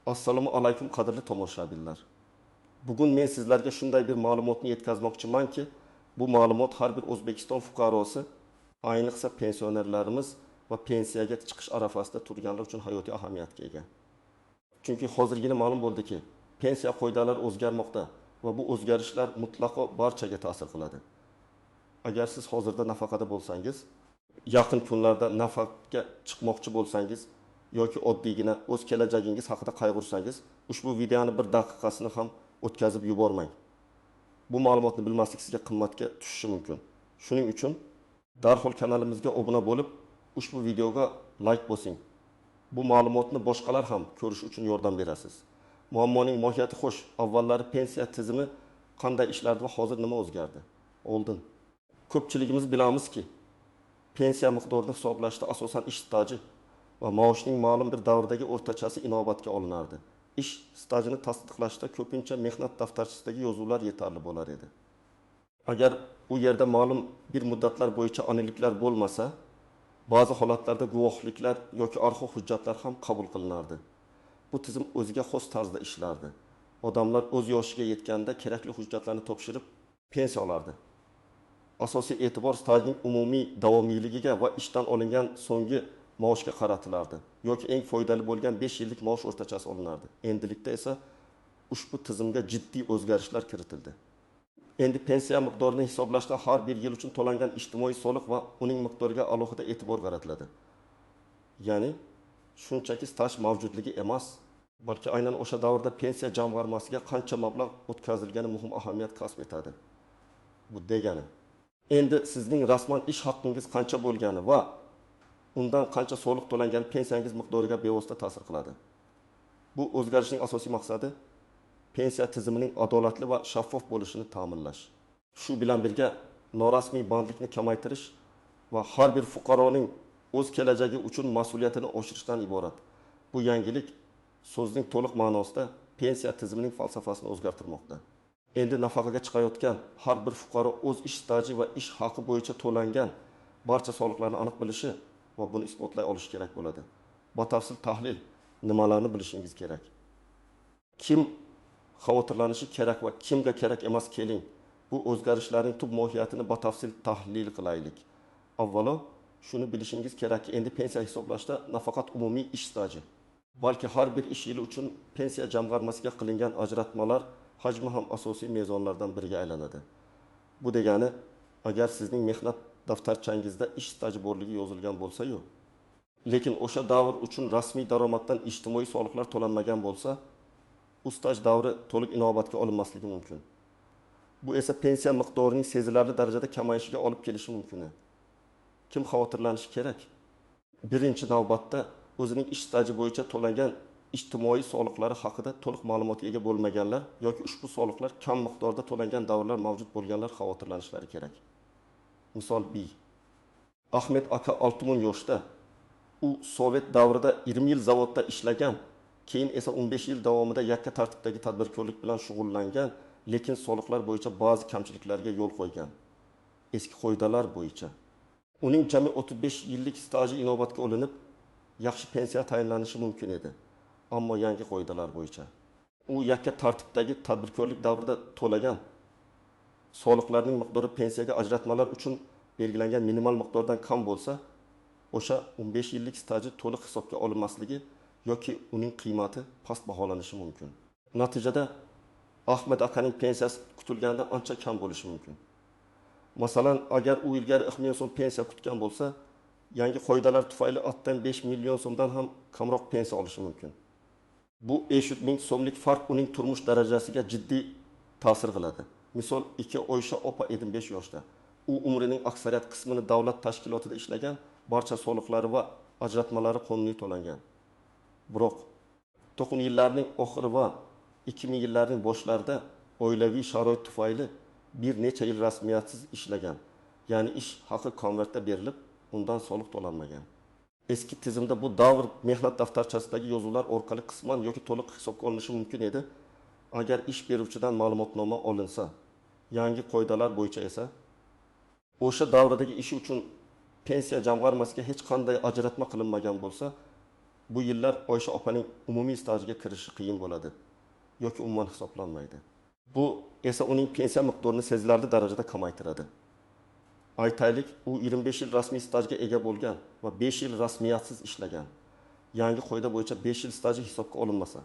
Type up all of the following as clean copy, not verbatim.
Assalomu alaykum qadrli tomoshabinlar. Bugun men sizlarga shunday bir ma'lumotni yetkazmoqchimanki, bu ma'lumot har bir O'zbekiston fuqarosi, ayniqsa pensionerlarimiz va pensiyaga chiqish arafasida turganlar uchun hayotiy ahamiyatga ega. Chunki hozirgina ma'lum bo'ldiki, pensiya qoidalari o'zgarmoqda va bu o'zgarishlar mutlaqo barchaga ta'sir qiladi. Agar siz hozirda nafaqada bo'lsangiz, yaqin kunlarda nafaqaga chiqmoqchi bo'lsangiz yoki oddiygina o'z kelajagingiz haqida qayg'ursangiz, ushbu videoni bir daqiqasini ham o'tkazib yubormang. Bu ma'lumotni bilmaslik sizga qimmatga tushishi mumkin. Shuning uchun darhol kanalimizga obuna bo'lib, ushbu videoga like bosing. Bu ma'lumotni boshqalar ham ko'rish uchun yordam berasiz. Muammoning mohiyati xo'sh, avvallari pensiya tizimi qanday ishlardi va hozir nima o'zgardi? Oldin ko'pchiligimiz bilamizki, pensiya miqdorini hisoblashda asosan ish staji va maoshning ma'lum bir davrdagi o'rtachasi inobatga olinardi. Ish stajini tasdiqlashda ko'pincha mehnat daftarchasidagi yozuvlar yetarli bo'lar edi. Agar u yerda ma'lum bir muddatlar bo'yicha aniqliklar bo'lmasa, ba'zi holatlarda guvohliklar yoki arxiv hujjatlar ham qabul qilinardi. Bu tizim o'ziga xos tarzda ishlardi. Odamlar o'z yoshiga yetganda kerakli hujjatlarni topshirib pensiya olardi. Asosiy e'tibor stajning umumiy davomiyligiga va ishdan olingan so'nggi maoshga qaratilardi yoki eng foydali bo'lgan 5 yillik maosh o'rtachasi olinardi. Endilikda esa ushbu tizimga jiddiy o'zgarishlar kiritildi. Endi pensiya miqdorini hisoblashda har bir yil uchun to'langan ijtimoiy soliq va uning miqdoriga alohida e'tibor qaratiladi. Ya'ni shunchaki staj mavjudligi emas, balki aynan o'sha davrda pensiya jamg'armasiga qancha mablag' o'tkazilgani muhim ahamiyat kasb etadi. Bu degani, endi sizning rasman ish haqqingiz qancha bo'lgani va undan qancha soliq to'langani pensiyangiz miqdoriga bevosita ta'sir qiladi. Bu o'zgarishning asosiy maqsadi pensiya tizimining adolatli va shaffof bo'lishini ta'minlash. Shu bilan birga norasmiy bandlikni kamaytirish va har bir fuqaroning o'z kelajagi uchun mas'uliyatini oshirishdan iborat. Bu yangilik so'zning to'liq ma'nosida pensiya tizimining falsafasini o'zgartirmoqda. Endi nafaqaga chiqayotgan har bir fuqaro o'z ish staji va ish haqi bo'yicha to'langan barcha soliqlarni aniq bilishi va buni isbotlay olishi kerak bo'ladi. Batafsil tahlil nimalarni bilishingiz kerak? Kim xavotirlanishi kerak va kimga kerak emas, keling bu o'zgarishlarning tub mohiyatini batafsil tahlil qilaylik. Avvalo shuni bilishingiz kerakki, endi pensiya hisoblashda nafaqat umumiy ish staji, balki har bir ish yili uchun pensiya jamg'armasiga qilingan ajratmalar hajmi ham asosiy mezonlardan biriga aylanadi. Bu degani, agar sizning mehnat daftarchangizda ish staji borligi yozilgan bo'lsa-yu, lekin o'sha davr uchun rasmiy daromaddan ijtimoiy soliqlar to'lanmagan bo'lsa, u staj davri to'liq inobatga olinmasligi mumkin. Bu esa pensiya miqdorining sezilarli darajada kamayishiga olib kelishi mumkin. Kim xavotirlanishi kerak? Birinchi navbatda o'zining ish staji bo'yicha to'langan ijtimoiy soliqlari haqida to'liq ma'lumotga ega bo'lmaganlar yoki ushbu soliqlar kam miqdorda to'langan davrlar mavjud bo'lganlar xavotirlanishlari kerak. Misol B. Ahmed aka 60 yoshda. U Sovet davrida 20 yil zavodda ishlagan, keyin esa 15 yil davomida yakka tartibdagi tadbirkorlik bilan shug'ullangan, lekin soliqlar bo'yicha ba'zi kamchiliklarga yo'l qo'ygan. Eski qoidalar bo'yicha uning jami 35 yillik staji inobatga olinib, yaxshi pensiya tayinlanishi mumkin edi. Ammo yangi qoidalar bo'yicha u yakka tartibdagi tadbirkorlik davrida to'lagan soliqlarning miqdori pensiyaga ajratmalar uchun belgilangan minimal miqdordan kam bo'lsa, o'sha 15 yillik staji to'liq hisobga olinmasligi yoki uning qiymati past baholanishi mumkin. Natijada Ahmed akaning pensiyasi kutilganidan ancha kam bo'lishi mumkin. Masalan, agar u ilgari 2 million so'm pensiya kutgan bo'lsa, yangi qoidalar tufayli 6.5 million so'mdan ham kamroq pensiya olishi mumkin. Bu 500 ming so'mlik farq uning turmush darajasiga jiddiy ta'sir qiladi. Misol 2 Oysha opa 55 yoshda. U umrining aksariyat qismini davlat tashkilotida ishlagan, barcha soliqlari va ajratmalari qonuniy to'langan. Biroq 90 yillarning oxiri va 2000 yillarning boshlarida oilaviy sharoit tufayli bir necha yil rasmiyatsiz ishlagan. Ya'ni ish haqi konvertda berilib, undan soliq to'lanmagan. Eski tizimda bu davr mehnat daftarchasidagi yozuvlar orqali qisman yoki to'liq hisobga olinishi mumkin edi. Agar ish beruvchidan ma'lumotnoma olinsa, yangi qoidalar bo'yicha esa o'sha davrdagi ishi uchun pensiya jamg'armasiga hech qanday ajratma qilinmagan bo'lsa, Bu yillar Oysha opaning umumiy stajiga kirishi qiyin bo'ladi yoki umuman hisoblanmaydi. Bu esa uning pensiya miqdorini sezilarli darajada kamaytiradi. Aytaylik, u 25 yil rasmiy stajga ega bo'lgan va 5 yil rasmiyatsiz ishlagan. Yangi qoida bo'yicha 5 yil staji hisobga olinmasa,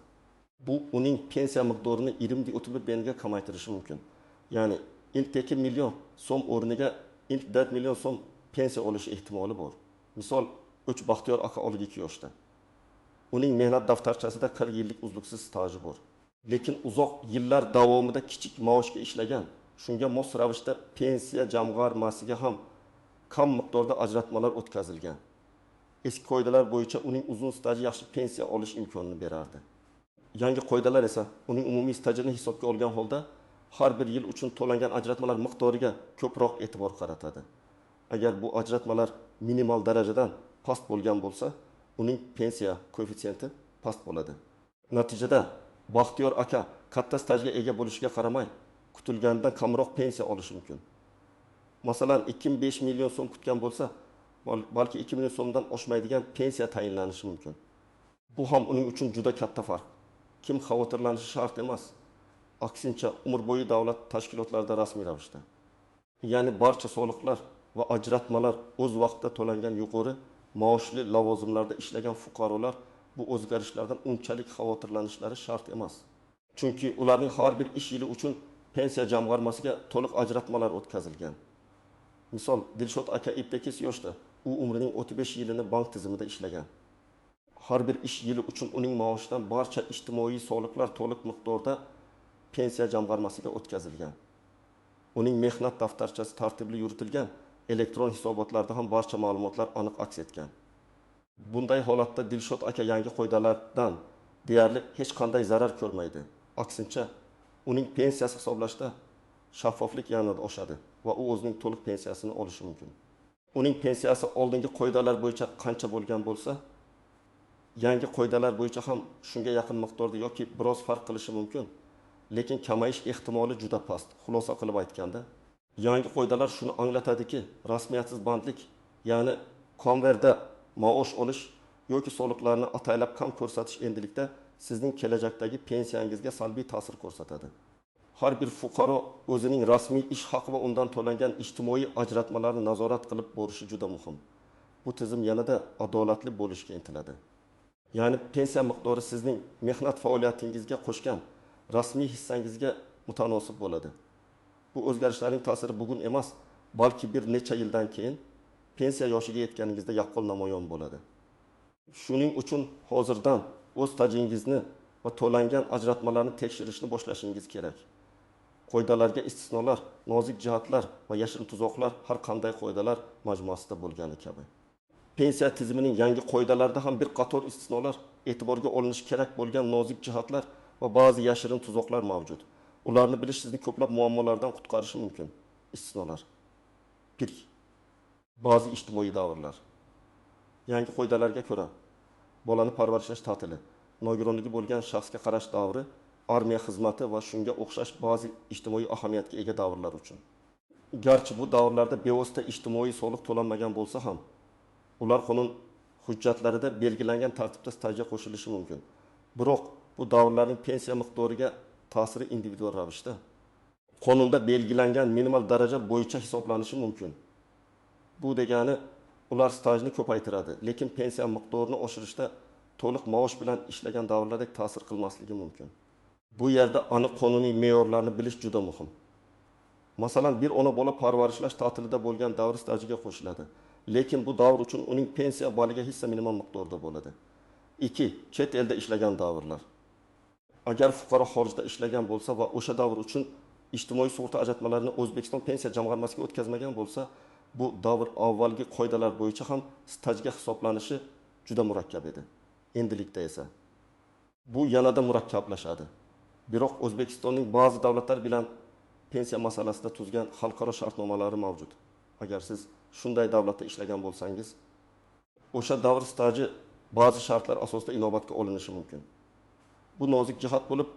bu uning pensiya miqdorini 20,31 bnga kamaytirishi mumkin. Ya'ni 2 million so'm o'rniga 4 million so'm pensiya olish ehtimoli bor. Misol, 3 Baxtiyor aka 52 yoshda. Uning mehnat daftarchasida 40 yillik uzluksiz staji bor. Lekin uzoq yillar davomida kichik maoshga ishlagan, shunga mos ravishda pensiya jamg'armasiga ham kam miqdorda ajratmalar o'tkazilgan. Eski qoidalar bo'yicha uning uzun staji yaxshi pensiya olish imkonini berardi. Yangi qoidalar esa uning umumiy stajini hisobga olgan holda har bir yil uchun to'langan ajratmalar miqdoriga ko'proq e'tibor qaratadi. Agar bu ajratmalar minimal darajadan past bo'lgan bo'lsa, uning pensiya koeffitsiyenti past bo'ladi. Natijada Baxtiyor aka katta stajga ega bo'lishiga qaramay, kutilganidan kamroq pensiya olishi mumkin. Masalan, 2,5 million so'm kutgan bo'lsa, balki 2 million so'mdan oshmaydigan pensiya tayinlanishi mumkin. Bu ham uning uchun juda katta farq. Kim xavotirlanishi shart emas. Aksincha, umr bo'yi davlat tashkilotlarida rasmiy ravishda, ya'ni barcha soliqlar va ajratmalar o'z vaqtida to'langan yuqori maoshli lavozimlarda ishlagan fuqarolar bu o'zgarishlardan unchalik xavotirlanishlari shart emas. Chunki ularning har bir ish yili uchun pensiya jamg'armasiga to'liq ajratmalar o'tkazilgan. Misol, Dilshod aka 58 yoshda, u umrining 35 yilini bank tizimida ishlagan. Har bir ish yili uchun uning maoshidan barcha ijtimoiy soliqlar to'liq miqdorda pensiya jamg'armasiga o'tkazilgan. Uning mehnat daftarchasi tartibli yuritilgan, elektron hisobotlarda ham barcha ma'lumotlar aniq aks etgan. Bunday holatda Dilshod aka yangi qoidalardan deyarli hech qanday zarar ko'rmaydi. Aksincha, uning pensiyasi hisoblashda shaffoflik yanada oshadi va u o'zining to'liq pensiyasini olishi mumkin. Uning pensiyasi oldingi qoidalar bo'yicha qancha bo'lgan bo'lsa, yangi qoidalar bo'yicha ham shunga yaqin miqdorda yoki biroz farq qilishi mumkin, lekin kamayish ehtimoli juda past. Xulosa qilib aytganda, yangi qoidalar shuni anglatadiki, rasmiyatsiz bandlik, ya'ni konvertda maosh olish yoki soliqlarni ataylab kam ko'rsatish endilikda sizning kelajakdagi pensiyangizga salbiy ta'sir ko'rsatadi. Har bir fuqaro o'zining rasmiy ish haqi va undan to'langan ijtimoiy ajratmalarni nazorat qilib borishi juda muhim. Bu tizim yanada adolatli bo'lishga intiladi. Ya'ni pensiya miqdori sizning mehnat faoliyatingizga qo'shgan rasmiy hissangizga mutanosib bo'ladi. Bu o'zgarishlarning ta'siri bugun emas, balki bir necha yildan keyin pensiya yoshiga yetganingizda yaqqol namoyon bo'ladi. Shuning uchun hozirdan o'z stajingizni va to'langan ajratmalarni tekshirishni boshlashingiz kerak. Qoidalarga istisnolar, nozik jihatlar va yashirin tuzoqlar har qanday qoidalar majmuasida bo'lgani kabi. Pensiya tizimining yangi qoidalarida ham bir qator istisnolar, e'tiborga olinishi kerak bo'lgan nozik jihatlar va ba'zi yashirin tuzoqlar mavjud. Ularni bilish sizni ko'plab muammolardan qutqarishi mumkin. Istisnolar. 1. Ba'zi ijtimoiy davrlar. Yangi qoidalarga ko'ra, bolani parvarishlash ta'tili, nogironligi bo'lgan shaxsga qarash davri, armiya xizmati va shunga o'xshash ba'zi ijtimoiy ahamiyatga ega davrlar uchun. Garchi bu davrlarda bevosita ijtimoiy soliq to'lanmagan bo'lsa ham, ular qonun hujjatlarida belgilangan tartibda stajga qo'shilishi mumkin. Biroq bu davrlarning pensiya miqdoriga ta'siri individual ravishda qonunda belgilangan minimal daraja bo'yicha hisoblanishi mumkin. Bu degani ular stajni ko'paytiradi, lekin pensiya miqdorini oshirishda to'liq maosh bilan ishlagan davrlardek ta'sir qilmasligi mumkin. Bu yerda aniq qonuniy me'yorlarni bilish juda muhim. Masalan, bir ona bola parvarishlash ta'tilida bo'lgan davr stajiga qo'shiladi, lekin bu davr uchun uning pensiya baliga hissa minimal miqdorda bo'ladi. 2. Chet elda ishlagan davrlar. Agar fuqaro xorijda ishlagan bo'lsa va o'sha davr uchun ijtimoiy sug'urta ajratmalarini O'zbekiston pensiya jamg'armasiga o'tkazmagan bo'lsa, bu davr avvalgi qoidalar bo'yicha ham stajga hisoblanishi juda murakkab edi. Endilikda esa bu yanada murakkablashadi. Biroq O'zbekistonning ba'zi davlatlar bilan pensiya masalasida tuzgan xalqaro shartnomalari mavjud. Agar siz shunday davlatda ishlagan bo'lsangiz, o'sha davr staji ba'zi shartlar asosida inobatga olinishi mumkin. Bu nozik jihat bo'lib,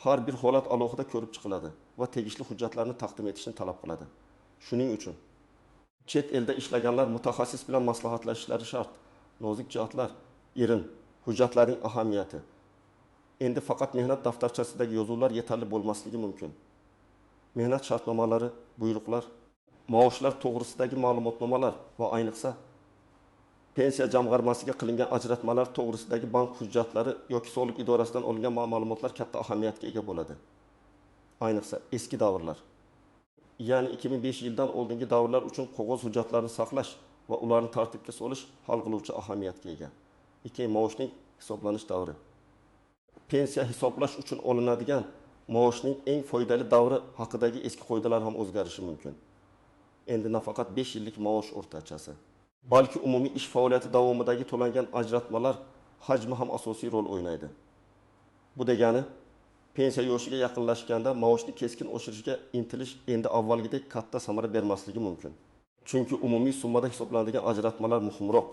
har bir holat alohida ko'rib chiqiladi va tegishli hujjatlarni taqdim etishni talab qiladi. Shuning uchun chet elda ishlaganlar mutaxassis bilan maslahatlashishlari shart. Nozik jihatlar, erin, Hujjatlarning ahamiyati. Endi faqat mehnat daftarchasidagi yozuvlar yetarli bo'lmasligi mumkin. Mehnat shartnomalari, buyruqlar, maoshlar to'g'risidagi ma'lumotnomalar va ayniqsa pensiya jamg'armasiga qilingan ajratmalar to'g'risidagi bank hujjatlari yoki soliq idorasidan olingan ma'lumotlar katta ahamiyatga ega bo'ladi. Ayniqsa eski davrlar, ya'ni 2005 yildan oldingi davrlar uchun qog'oz hujjatlarni saqlash va ularni tartibga solish hal qiluvchi ahamiyatga ega. 2. Maoshning hisoblanish davri. Pensiya hisoblash uchun olinadigan maoshning eng foydali davri haqidagi eski qoidalar ham o'zgarishi mumkin. Endi nafaqat 5 yillik maosh o'rtachasi, balki umumiy ish faoliyati davomidagi to'langan ajratmalar hajmi ham asosiy rol o'ynaydi. Bu degani, pensiya yoshiga yaqinlashganda maoshni keskin oshirishga intilish endi avvalgidek katta samara bermasligi mumkin. Chunki umumiy summada hisoblanadigan ajratmalar muhimroq.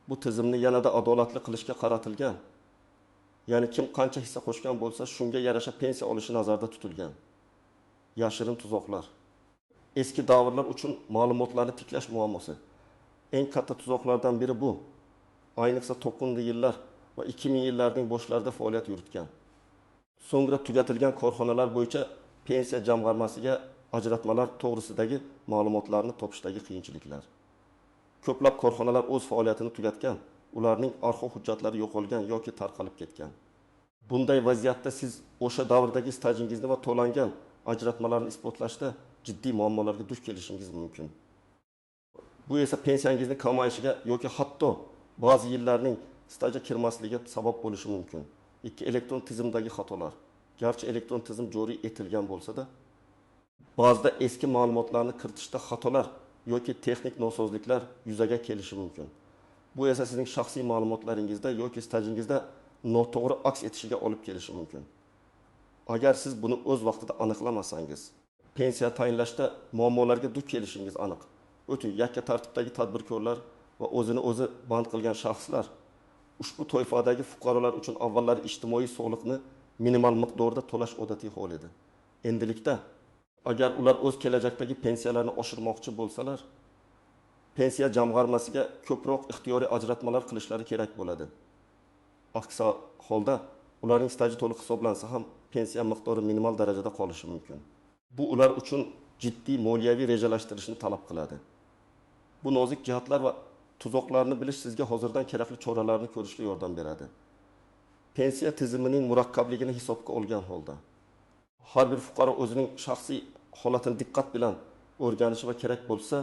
Bu tizimni yanada adolatli qilishga qaratilgan, ya'ni kim qancha hissa qo'shgan bo'lsa, shunga yarasha pensiya olishi nazarda tutilgan. Yashirin tuzoqlar. Eski davrlar uchun ma'lumotlarni tiklash muammosi. Eng katta tuzoqlardan biri bu. Ayniqsa 90 yillar va 2000 yillarning boshlarida faoliyat yuritgan. So'ngra tugatilgan korxonalar bo'yicha pensiya jamg'armasiga ajratmalar to'g'risidagi ma'lumotlarni topishdagi qiyinchiliklar. Ko'plab korxonalar o'z faoliyatini tugatgan, ularning arxiv hujjatlari yo'qolgan yoki tarqalib ketgan. Bunday vaziyatda siz o'sha davrdagi stajingizni va to'langan ajratmalarni isbotlashda jiddiy muammolarga duch kelishingiz mumkin. Bu esa pensiyangizni kamayishiga yoki hatto ba'zi yillarning stajga kirmasligiga sabab bo'lishi mumkin. 2. Elektron tizimdagi xatolar. Garchi elektron tizim joriy etilgan bo'lsa-da, ba'zida eski ma'lumotlarni kiritishda xatolar yoki texnik nosozliklar yuzaga kelishi mumkin. Bu esa sizning shaxsiy ma'lumotlaringizda yoki stajingizda noto'g'ri aks etishiga olib kelishi mumkin. Agar siz buni o'z vaqtida aniqlamasangiz, pensiya tayinlashda muammolarga duch kelishingiz aniq. O'ting, yakka tartibdagi tadbirkorlar va o'zini o'zi band qilgan shaxslar ushbu toifadagi fuqarolar uchun avvallari ijtimoiy soliqni minimal miqdorda to'lash odatiy hol edi. Endilikda agar ular o'z kelajakdagi pensiyalarini oshirmoqchi bo'lsalar, pensiya jamg'armasiga ko'proq ixtiyoriy ajratmalar qilishlari kerak bo'ladi. Aksi holda ularning staji to'liq hisoblansa ham pensiya miqdori minimal darajada qolishi mumkin. Bu ular uchun jiddiy moliyaviy rejalashtirishni talab qiladi. Bu nozik jihatlar va tuzoqlarni bilish sizga hozirdan kerakli choralarni ko'rishga yordam beradi. Pensiya tizimining murakkabligini hisobga olgan holda har bir fuqaro o'zining shaxsiy holatini diqqat bilan o'rganishi va kerak bo'lsa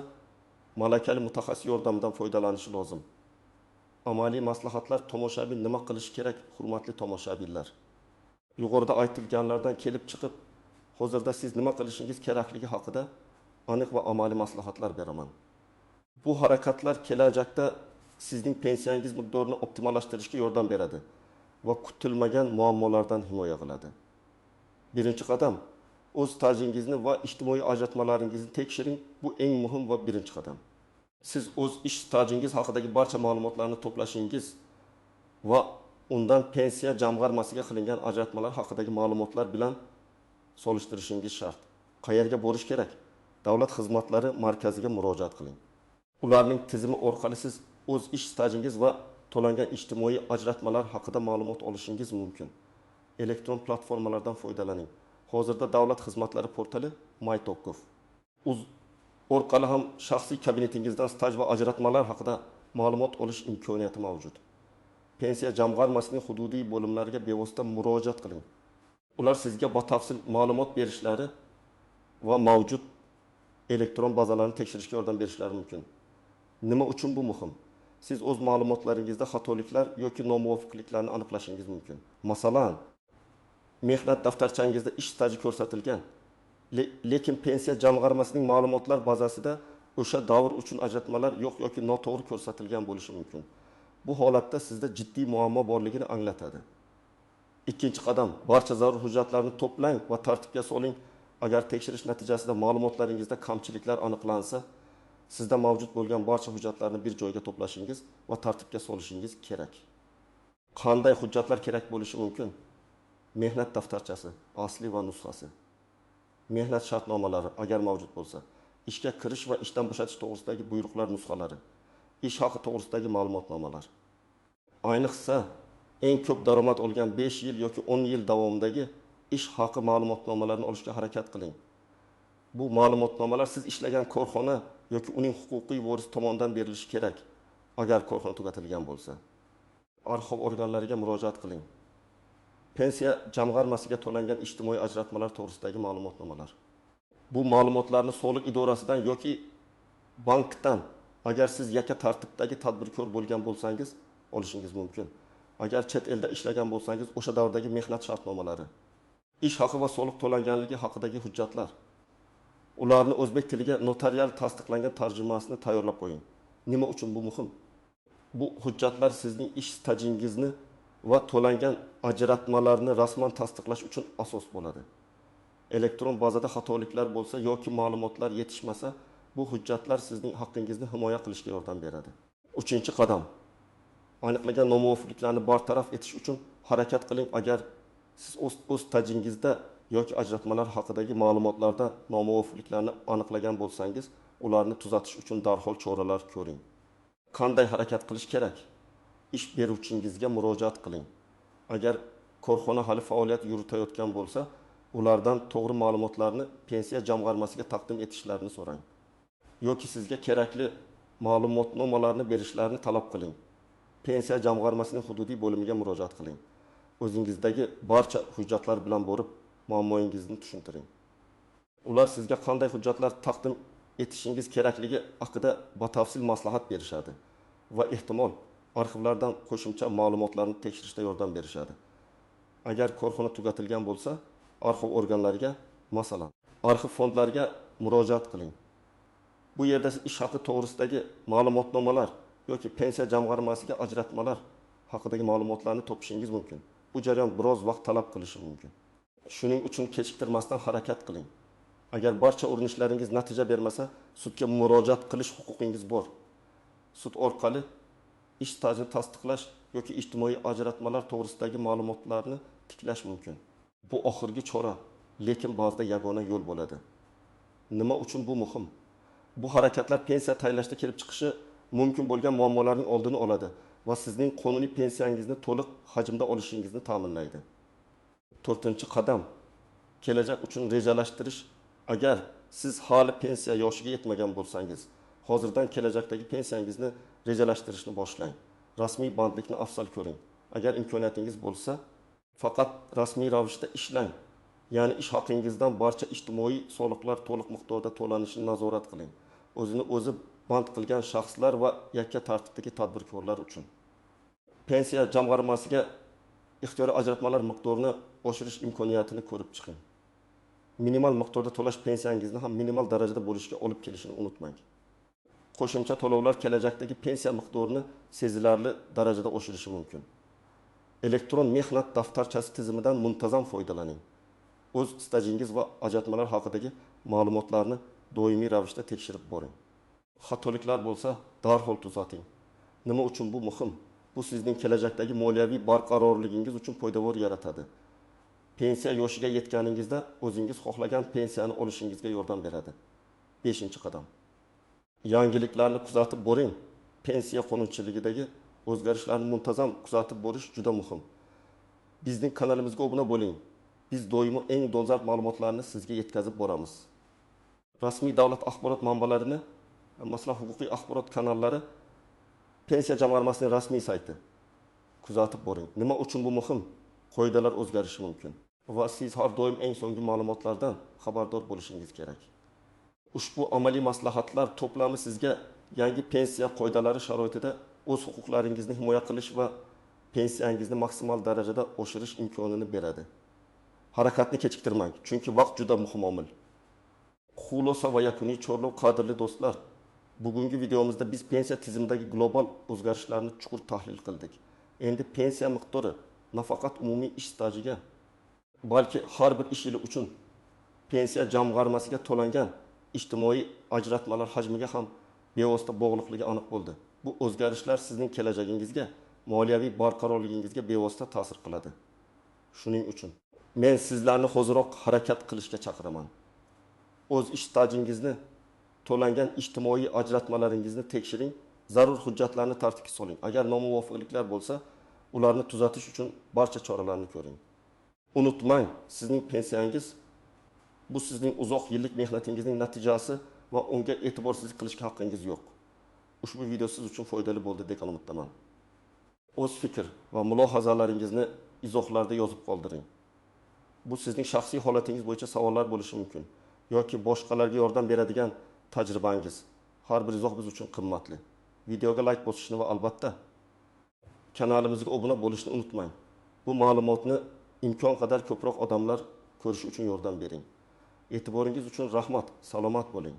malakali mutaxassis yordamidan foydalanishi lozim. Amaliy maslahatlar. Tomoshabin nima qilishi kerak, hurmatli tomoshabinlar? Yuqorida aytilganlardan kelib chiqib, hozirda siz nima qilishingiz kerakligi haqida aniq va amaliy maslahatlar beraman. Bu harakatlar kelajakda sizning pensiyangiz miqdorini optimallashtirishga yordam beradi va kutilmagan muammolardan himoya qiladi. Birinchi qadam, o'z stajingizni va ijtimoiy ajratmalaringizni tekshiring. Bu eng muhim va birinchi qadam. Siz o'z ish stajingiz haqidagi barcha ma'lumotlarni to'plashingiz va undan pensiya jamg'armasiga qilingan ajratmalar haqidagi ma'lumotlar bilan solishtirishingiz shart. Qayerga borish kerak? Davlat xizmatlari markaziga murojaat qiling. Ularning tizimi orqali siz o'z ish stajingiz va to'langan ijtimoiy ajratmalar haqida ma'lumot olishingiz mumkin. Elektron platformalardan foydalaning. Hozirda davlat xizmatlari portali MyTokov uz orqali ham shaxsiy kabinetingizdan staj va ajratmalar haqida ma'lumot olish imkoniyati mavjud. Pensiya jamg'armasining hududiy bo'limlariga bevosita murojaat qiling. Ular sizga batafsil ma'lumot berishlari va mavjud elektron bazalarni tekshirishga yordam berishlari mumkin. Nima uchun bu muhim? Siz o'z ma'lumotlaringizda xatoliklar yoki nomuvofiqliklarni aniqlashingiz mumkin. Masalan, mehnat daftarchangizda ish staji ko'rsatilgan, lekin pensiya jamg'armasining ma'lumotlar bazasida o'sha davr uchun ajratmalar yo'q yoki noto'g'ri ko'rsatilgan bo'lishi mumkin. Bu holatda sizda jiddiy muammo borligini anglatadi. Ikkinchi qadam, barcha zarur hujjatlarni to'plang va tartibga soling. Agar tekshirish natijasida ma'lumotlaringizda kamchiliklar aniqlansa, sizda mavjud bo'lgan barcha hujjatlarni bir joyga to'plashingiz va tartibga solishingiz kerak. Qanday hujjatlar kerak bo'lishi mumkin? Mehnat daftarchasi, asli va nusxasi, mehnat shartnomalari agar mavjud bo'lsa, ishga kirish va ishdan bo'shatish to'g'risidagi buyruqlar nusxalari, ish haqi to'g'risidagi ma'lumotnomalar. Ayniqsa, eng ko'p daromad olgan 5 yil yoki 10 yil davomidagi ish haqi ma'lumotnomalarini olishga harakat qiling. Bu ma'lumotnomalar siz ishlagan korxona yoki uning huquqiy vorisi tomonidan berilishi kerak, agar korxona tugatilgan bo'lsa. Arxiv organlariga murojaat qiling. Pensiya jamg'armasiga to'langan ijtimoiy ajratmalar to'g'risidagi ma'lumotnomalar. Bu ma'lumotlarni soliq idorasidan yoki bankdan, agar siz yakka tartibdagi tadbirkor bo'lgan bo'lsangiz, olishingiz mumkin. Agar chet elda ishlagan bo'lsangiz, o'sha davrdagi mehnat shartnomalari, ish haqi va soliq to'langanligi haqidagi hujjatlar. Ularni o'zbek tiliga notarial tasdiqlangan tarjimasini tayyorlab qo'ying. Nima uchun bu muhim? Bu hujjatlar sizning ish stajingizni va to'langan ajratmalarni rasman tasdiqlash uchun asos bo'ladi. Elektron bazada xatoliklar bo'lsa yoki ma'lumotlar yetishmasa, bu hujjatlar sizning haqqingizni himoya qilishga yordam beradi. 3-qadam. Aniqlangan nomuvofiqliklarni bartaraf etish uchun harakat qiling. Agar siz o'z stajingizda yoki ajratmalar haqidagi ma'lumotlarda nomuvofiqliklarni aniqlagan bo'lsangiz, ularni tuzatish uchun darhol choralar ko'ring. Qanday harakat qilish kerak? Ish beruvchingizga murojaat qiling. Agar korxona hali faoliyat yuritayotgan bo'lsa, ulardan to'g'ri ma'lumotlarni pensiya jamg'armasiga taqdim etishlarini so'rang. Yoki sizga kerakli ma'lumotnomalarni berishlarini talab qiling. Pensiya jamg'armasining hududiy bo'limiga murojaat qiling. O'zingizdagi barcha hujjatlar bilan borib, muammoingizni tushuntiring. Ular sizga qanday hujjatlar taqdim etishingiz kerakligi haqida batafsil maslahat berishadi va ehtimol arxivlardan qo'shimcha ma'lumotlarni tekshirishda yordam berishadi. Agar korxona tugatilgan bo'lsa, arxiv organlariga, masalan, arxiv fondlariga murojaat qiling. Bu yerda siz ish haqi to'g'risidagi ma'lumotnomalar yoki pensiya jamg'armasiga ajratmalar haqidagi ma'lumotlarni topishingiz mumkin. Bu jarayon biroz vaqt talab qilishi mumkin. Shuning uchun kechiktirmasdan harakat qiling. Agar barcha urinishlaringiz natija bermasa, sudga murojaat qilish huquqingiz bor. Sud orqali ish stajini tasdiqlash yoki ijtimoiy ajratmalar to'g'risidagi ma'lumotlarni tiklash mumkin. Bu oxirgi chora, lekin ba'zida yagona yo'l bo'ladi. Nima uchun bu muhim? Bu harakatlar pensiya tayinlashda kelib chiqishi mumkin bo'lgan muammolarning oldini oladi va sizning qonuniy pensiyangizni to'liq hajmda olishingizni ta'minlaydi. 4-qadam. Kelajak uchun rejalashtirish. Agar siz hali pensiya yoshiga yetmagan bo'lsangiz, hozirdan kelajakdagi pensiyangizni rejalashtirishni boshlang. Rasmiy bandlikni afzal ko'ring. Agar imkoniyatingiz bo'lsa, faqat rasmiy ravishda ishlang. Ya'ni ish haqingizdan barcha ijtimoiy soliqlar to'liq miqdorda to'lanishini nazorat qiling. O'zini o'zi band qilgan shaxslar va yakka tartibdagi tadbirkorlar uchun. Pensiya jamg'armasiga ixtiyoriy ajratmalar miqdorini oshirish imkoniyatini ko'rib chiqing. Minimal miqdorda to'lash pensiyangizni ham minimal darajada bo'lishiga olib kelishini unutmang. Qo'shimcha to'lovlar kelajakdagi pensiya miqdorini sezilarli darajada oshirishi mumkin. Elektron mehnat daftarchasi tizimidan muntazam foydalaning. O'z stajingiz va ajratmalar haqidagi ma'lumotlarni doimiy ravishda tekshirib boring. Xatoliklar bo'lsa, darhol tuzating. Nima uchun bu muhim? Bu sizning kelajakdagi moliyaviy barqarorligingiz uchun poydevor yaratadi. Pensiya yoshiga yetganingizda o'zingiz xohlagan pensiyani olishingizga yordam beradi. 5-qadam. Yangiliklarni kuzatib boring. Pensiya qonunchiligidagi o'zgarishlarni muntazam kuzatib borish juda muhim. Bizning kanalimizga obuna bo'ling. Biz doimo eng dolzarb ma'lumotlarni sizga yetkazib boramiz. Rasmiy davlat axborot manbalarini, masalan, huquqiy axborot kanallari, pensiya jamg'armasining rasmiy sayti kuzatib boring. Nima uchun bu muhim? Qoidalar o'zgarishi mumkin va siz har doim eng so'nggi ma'lumotlardan xabardor bo'lishingiz kerak. Ushbu amaliy maslahatlar to'plami sizga yangi pensiya qoidalari sharoitida o'z huquqlaringizni himoya qilish va pensiyangizni maksimal darajada oshirish imkonini beradi. Harakatni kechiktirmang, chunki vaqt juda muhim omil. Xulosa va yakuniy chorlov. Qadrli do'stlar, bugungi videomizda biz pensiya tizimidagi global o'zgarishlarni chuqur tahlil qildik. Endi pensiya miqdori nafaqat umumiy ish stajiga, balki har bir ish yili uchun pensiya jamg'armasiga to'langan ijtimoiy ajratmalar hajmiga ham bevosita bog'liqligi aniq bo'ldi. Bu o'zgarishlar sizning kelajagingizga, moliyaviy barqarorligingizga bevosita ta'sir qiladi. Shuning uchun men sizlarni hoziroq harakat qilishga chaqiraman. O'z ish stajingizni, to'langan ijtimoiy ajratmalaringizni tekshiring, zarur hujjatlarni tartibga soling. Agar nomuvofiqliklar bo'lsa, ularni tuzatish uchun barcha choralarni ko'ring. Unutmang, sizning pensiyangiz bu sizning uzoq yillik mehnatingizning natijasi va unga e'tiborsizlik qilishga haqqingiz yo'q. Ushbu video siz uchun foydali bo'ldi degan umiddaman. O'z fikr va mulohazalaringizni izohlarda yozib qoldiring. Bu sizning shaxsiy holatingiz bo'yicha savollar bo'lishi mumkin yoki boshqalarga yordam beradigan tajribangiz. Har bir izoh biz uchun qimmatli. Videoga like bosishni va albatta kanalimizga obuna bo'lishni unutmang. Bu ma'lumotni imkon qadar ko'proq odamlar ko'rishi uchun yordam bering. E'tiboringiz uchun rahmat. Salomat bo'ling.